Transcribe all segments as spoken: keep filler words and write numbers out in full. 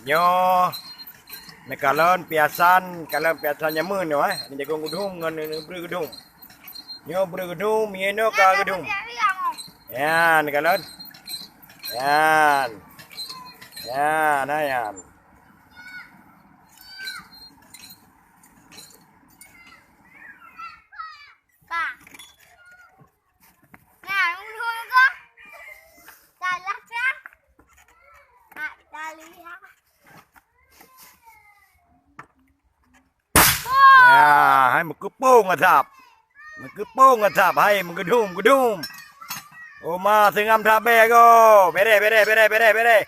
Nyoe neukalon piasan, kalon piasan jameun nyoe, eh. Jagung geudum ngon breueh geudum. Nyoe breueh geudum, nyoe ka geudum. Nyan, neukalon. Nyan. Nyan, nah, nyan. Ka. Nah, ulun ka. Salah ka. Tak talihat. Ya, hai meukeupong asap. Meukeupong asap, hai meugeudum-geudum. Oma seungam that bèe go. Bereh, bereh, bereh, bereh, bereh.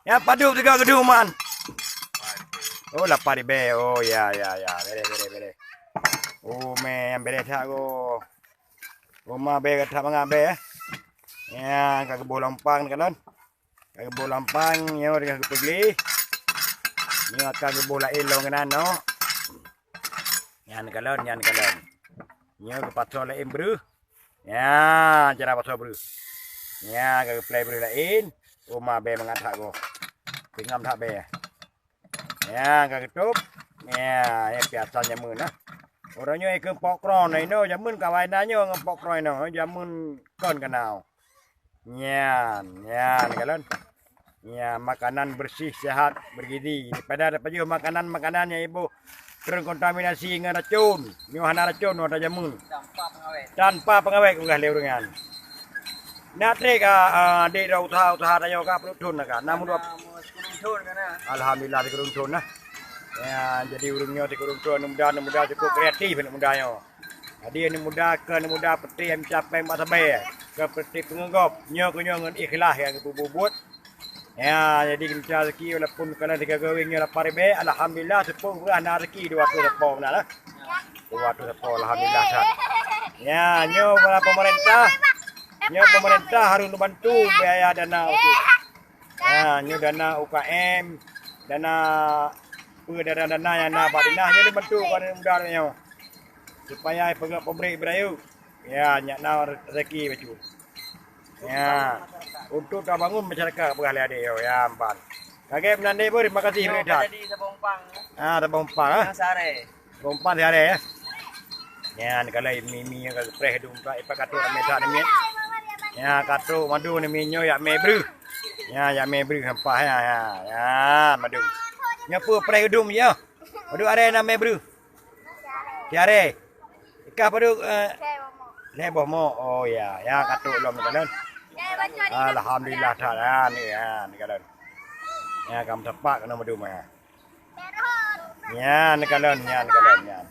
Ya padub tiga geudum man. Oh, lapar di bèe. Oh, ya, ya, ya. Bereh, bereh, bereh. Oh, mè, bereh that go. Oma bèe that mangat bèe, eh. Ya, ka geuboh lompang kan. Ka geuboh lompang, nyoe teungoh geupeugléh. Nyoe akan geuboh laén lom keunan, no. Nyan kalon, nyan kalon. Nyoe geupasoe laén breueh. Nyan, cara pasoe breueh. Nyan, ka geuplai breueh laén. Oma bèe mangat that goh. Seungam that bèe. Nyan, ka geutôb. Nyan, nyan piasan jameun, nah. Uroe nyoe ikheun pokron, nah, inoe jameun ka awai na nyoe ngon pokron inoe. Jameun kon ka na. Nyan, nyan kalon. Nyan, makanan bersih, sehat, bergizi. Daripada tapajoh makanan-makanan nyang iboh teukontaminasi ngon racun. Nyoe hana racun, nyoe ata jameun. Tanpa pengawet. Tanpa pengawet, peugah lé ureueng nyan. Na trép ka, ah, dek droe usaha-usaha tanyoe ka, peuet thon na ka. Na meuduek. Alhamdulillah, sikureueng thon na. Ya, jadi ureueng nyoe sikureueng thon, aneuk muda, aneuk muda cukup kreatif aneuk muda nyoe. Jadi aneuk muda keu aneuk muda peutrép nyang meucapai bak sabe, keu peutrép peungeugop, nyoe keu nyoe ngon ikhlas nyang geupeubuet. Ya, jadi geumeunca rezeki walaupun kana tiga gawéng nyoe lapar ribèe, alhamdulillah seupôt beurah na rezeki dua ratus seupôt meunan lah. Dua ratus seupôt alhamdulillah that. Ya, nyoe para pemerintah. Nyoe pemerintah harus neubantu biaya dana untuk. Ya, nyoe dana U K M, dana peue dana-dana nyang na bak dinah nyoe neubantu keu aneuk muda nyoe. Supaya peugah pabrik beurayeuk. Ya, nyak na rezeki bacut. Ya. Untuk tabangun masyarakat peugah lé adé nyoe, ya, empat. Lagèe meunan deh, Bro, terima kasih, Bro. Jadi saboh umpang. Ah, saboh umpang, ah. Yang sehari. Saboh umpang sehari, ya. Nyan kalau mi-mi ka geupreh dum ka ipa katrok ramé that ni. Ya, katrok madu ni mi nyoe yak mè breueh. Ya, yak mè breueh sampah ya, ya. Ya, madu. Nyoe peue preh udum ya. Madu aré na mè breueh. Tiaré. Ikah padu eh lhèe boh mo. Oh ya, ya katrok lom ni kalon. Alhamdulillah that ya ni ya ni kalon. Ya kamu tepak kena madu mah. Nyan kalon, nyan kalon, nyan.